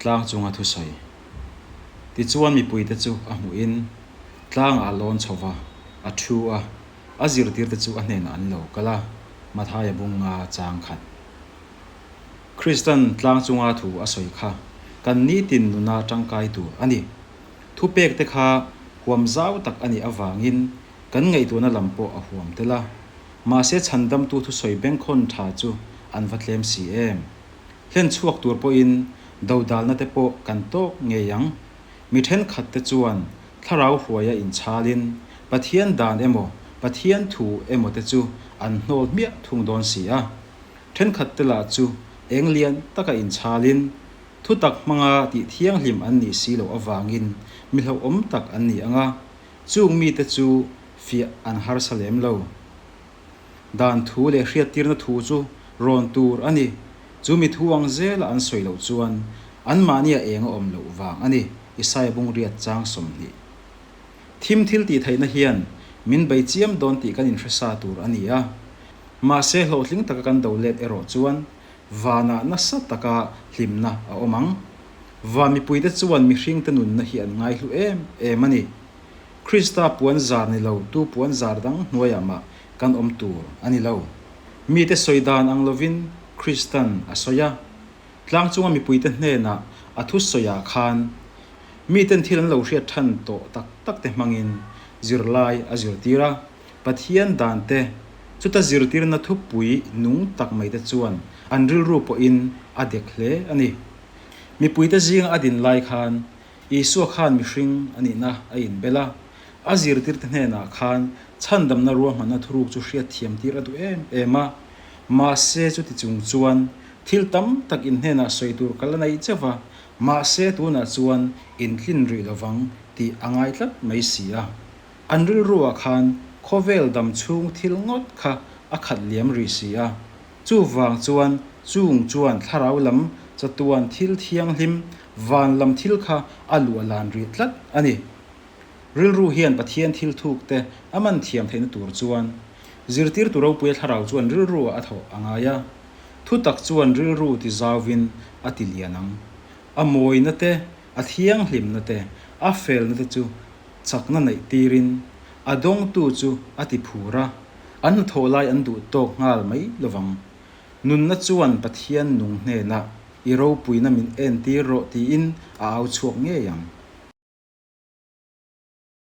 Tlang chunga thusawi. Tichuan mipuite chu a hmuhin tlangah a lawn chho va, a thu a, a zirtirte chu a hnenah an lo kal a, Mathaia bunga chang khat. Kristan tlang chunga thu a sawi kha kan nitin nuna tangkai tur a ni. Thupekte kha huam zau tak a nih avangin kan ngaihtuahna lam pawh a huam tel a. Mahse chhandamtu thusawi bengkhawn tha chu an va tlem si em? Hlen chhuak tur pawhin dodalna te pawh kan tawk ngei ang. Mi thenkhat te chuan thlarau hruaia inchhalin Pathian dan emaw Pathian thu emaw te chu an hnawl hmiah thung dawn si a. Thenkhat te lah chu eng lian taka inchhalin thutak hmanga tih thianghlim an nih si loh avangin mi hlauhawm tak an ni ang a, chung mite chu fiah an harsa lem lo. Dan thu leh hriattirna thu chu rawn tur a ni. Chu mi thu ang zela an sawi loh chuan anmahnia eng a awm loh vang a ni, Isaia bungriat chang 20. Thim thil tih theihna hian min bei chiam dawn tih kan inhre sa tur a ni a. Mahse hlawhtling taka kan do let erawh chuan vanah nasa taka hlimna a awm ang. Van mipuite chuan mihringte nunna hi an ngaihlu em em a ni. Krista puan zar ni lo tu puan zar dang hnuaiah mah kan awm tur a ni lo. Mite sawi dan ang lovin Kristan a sawi a. Tlang chunga mipuite hnenah a thu sawiah khan miten thil an lo hriat than tawh tak tak te hmangin zirlai a zirtir a. Pathian dan te, chuta zirtirna thupui nung tak mai te chuan an rilru pawhin a dek hle a ni. Mipuite zinga a din lai khan Isua khan mihring a nihna a inbel a, a zirtirte hnenah khan chhandamna ruahmanna thuruk chu hriatthiam tir a duh em em a. Mahse chuti chung chuan thil tam tak in hnenah sawi tur ka la nei cheuh va, mahse tunah chuan in tlin rih lovang tih a ngai tlat mai si a. An rilruah khan khawvel dam chhung thil ngawt kha a khat liam rih si a. Chuvang chuan chung chuan thlarau lam chatuan thil thianghlim van lam thil kha a luah lan rih tlat a ni. Rilru hian Pathian thil thuk te a man thiam theihna tur chuan zirtirtu ropuia thlarau chuan rilru ah a thawh a ngai a. Thutak chuan rilru ti zauvin a ti lian ang. A mawina te, a thianghlimna te, a felna te chu chakna neih tirin a dawngtu chu a ti phur a, an hnathawh lai an duh tawk nghal mai lovang. Nunna chuan Pathian nung hnenah i ropuina min entir rawh tiin a au chhuak ngei ang.